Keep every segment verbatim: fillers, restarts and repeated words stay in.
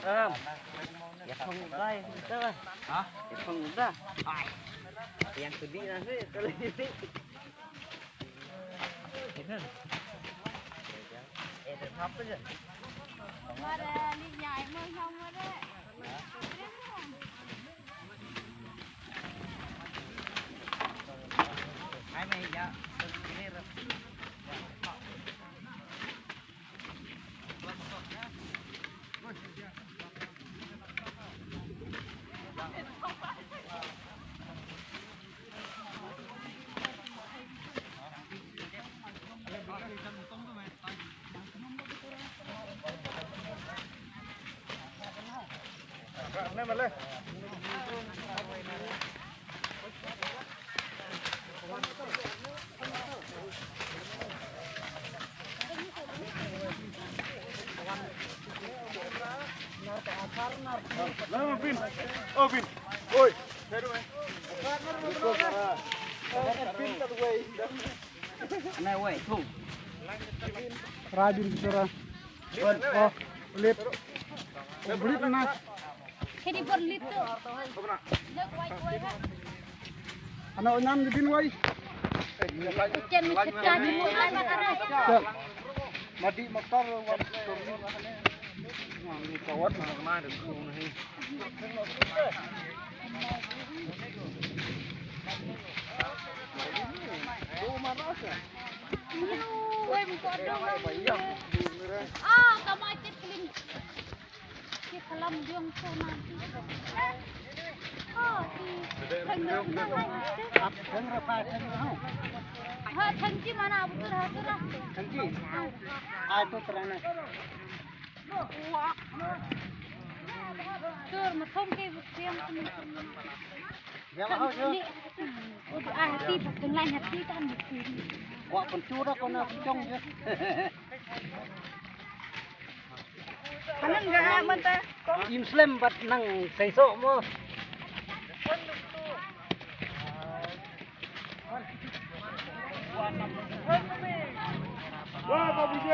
Ram. Ya phong da, ya phong da. Ha? Ya phong da. Ai. Yang sedih nanti kalau ini. Ini. Eh, dah apa je? Mare, ni nyai mo yang mare. Hai, mai ya. Rabin bichara. Oh, lip. Lip na. Hedi bor lip tu. Lek wai wai ha. Ana onam di bin wai. Chen mi chita di mo. Madi motor wan. Ni kawat na kena de ku ni. Ah, kamai chet kling. Ki kalam diong so na ki. Ah, ki. Thang diong na na. Ap thang ra pa thang ra. Ha, thang ki mana abu tu ra tu ra. Thang ki. Ah. Ai tu tra na. Tur ma thong ki bu tiang tu. Ni, ah, hati, ba teng lain hati kan di sini. Kwah pyntu da ko na pynjong je. Hanang ga ha mata. Im slem bad nang seiso mo. Wah, Babu J.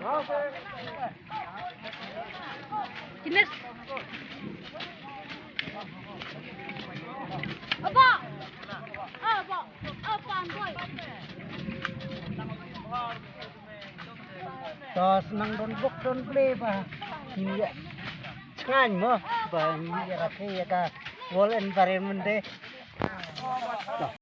Wah, Babu J. Jenis. Apa? Apa? Apa, Boy? To snang don bok don ble ba. Ini ya. Chngaiñ mo ba ini ya, rati ya ka World Environment Day.